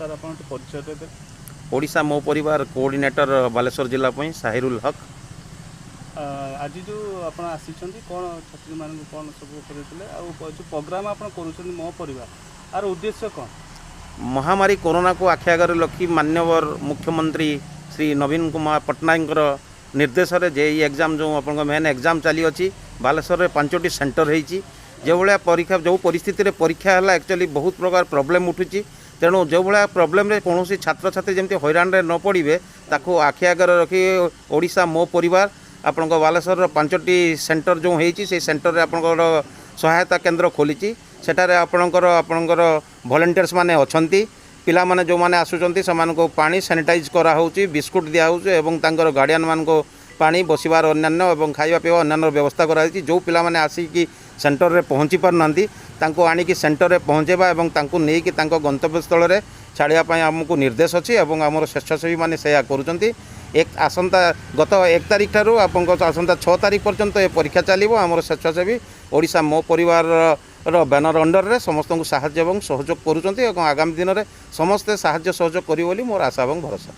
Sir, ଆପଣ ଟିକେ ପରିଚୟ ଦେବେ? ଓଡ଼ିଶା ମୋ ପରିବାର କୋଅର୍ଡ଼ିନେଟର, ବାଲେଶ୍ୱର ଜିଲ୍ଲା ପାଇଁ ସାହିରୁଲ ହକ୍। ଆଜି ଯେଉଁ ଆପଣ ଆସିଛନ୍ତି, କ'ଣ ଛାତ୍ରୀମାନଙ୍କୁ କ'ଣ ସବୁ କରିଥିଲେ ଆଉ ଯେଉଁ ପ୍ରୋଗ୍ରାମ୍ ଆପଣ କରୁଛନ୍ତି ମୋ ପରିବାର, ଆର ଉଦ୍ଦେଶ୍ୟ କ'ଣ? ମହାମାରୀ କରୋନାକୁ ଆଖି ଆଗରେ ରଖି ମାନ୍ୟବର ମୁଖ୍ୟମନ୍ତ୍ରୀ ଶ୍ରୀ ନବୀନ କୁମାର ପଟ୍ଟନାୟକଙ୍କର ନିର୍ଦ୍ଦେଶରେ ଜେଇଇ ଏକ୍ଜାମ୍, ଯେଉଁ ଆପଣଙ୍କ ମେନ୍ ଏକ୍ଜାମ୍ ଚାଲିଅଛି, ବାଲେଶ୍ୱରରେ 5ଟି ସେଣ୍ଟର ହେଇଛି। ଯେଉଁଭଳିଆ ପରୀକ୍ଷା, ଯେଉଁ ପରିସ୍ଥିତିରେ ପରୀକ୍ଷା ହେଲା, ଆକ୍ଚୁଆଲି ବହୁତ ପ୍ରକାର ପ୍ରୋବ୍ଲେମ୍ ଉଠୁଛି। ତେଣୁ ଯେଉଁଭଳିଆ ପ୍ରୋବ୍ଲେମ୍ରେ କୌଣସି ଛାତ୍ରଛାତ୍ରୀ ଯେମିତି ହଇରାଣରେ ନ ପଡ଼ିବେ, ତାକୁ ଆଖି ଆଗରେ ରଖି ଓଡ଼ିଶା ମୋ ପରିବାର ଆପଣଙ୍କ ବାଲେଶ୍ୱରର 5ଟି ସେଣ୍ଟର ଯେଉଁ ହେଇଛି, ସେଇ ସେଣ୍ଟରରେ ଆପଣଙ୍କର ସହାୟତା କେନ୍ଦ୍ର ଖୋଲିଛି। ସେଠାରେ ଆପଣଙ୍କର ଭଲେଣ୍ଟିୟର୍ସ ମାନେ ଅଛନ୍ତି। ପିଲାମାନେ ଯେଉଁମାନେ ଆସୁଛନ୍ତି, ସେମାନଙ୍କୁ ପାଣି, ସାନିଟାଇଜ୍ କରାହେଉଛି, ବିସ୍କୁଟ୍ ଦିଆହେଉଛି ଏବଂ ତାଙ୍କର ଗାର୍ଡ଼ିଆନମାନଙ୍କୁ ପାଣି, ବସିବାର ଅନ୍ୟାନ୍ୟ ଏବଂ ଖାଇବା ପିଇବା ଅନ୍ୟାନ୍ୟ ବ୍ୟବସ୍ଥା କରାଯାଇଛି। ଯେଉଁ ପିଲାମାନେ ଆସିକି ସେଣ୍ଟରରେ ପହଞ୍ଚି ପାରୁନାହାନ୍ତି, ତାଙ୍କୁ ଆଣିକି ସେଣ୍ଟରରେ ପହଞ୍ଚାଇବା ଏବଂ ତାଙ୍କୁ ନେଇକି ତାଙ୍କ ଗନ୍ତବ୍ୟସ୍ଥଳରେ ଛାଡ଼ିବା ପାଇଁ ଆମକୁ ନିର୍ଦ୍ଦେଶ ଅଛି ଏବଂ ଆମର ସ୍ୱେଚ୍ଛାସେବୀମାନେ ସେୟା କରୁଛନ୍ତି। ଏକ ଆସନ୍ତା ଗତ 1 ତାରିଖ ଠାରୁ ଆପଣଙ୍କ ଆସନ୍ତା 6 ତାରିଖ ପର୍ଯ୍ୟନ୍ତ ଏ ପରୀକ୍ଷା ଚାଲିବ। ଆମର ସ୍ୱେଚ୍ଛାସେବୀ ଓଡ଼ିଶା ମୋ ପରିବାରର ବ୍ୟାନର ଅଣ୍ଡରରେ ସମସ୍ତଙ୍କୁ ସାହାଯ୍ୟ ଏବଂ ସହଯୋଗ କରୁଛନ୍ତି ଏବଂ ଆଗାମୀ ଦିନରେ ସମସ୍ତେ ସାହାଯ୍ୟ ସହଯୋଗ କରିବେ ବୋଲି ମୋର ଆଶା ଏବଂ ଭରସା।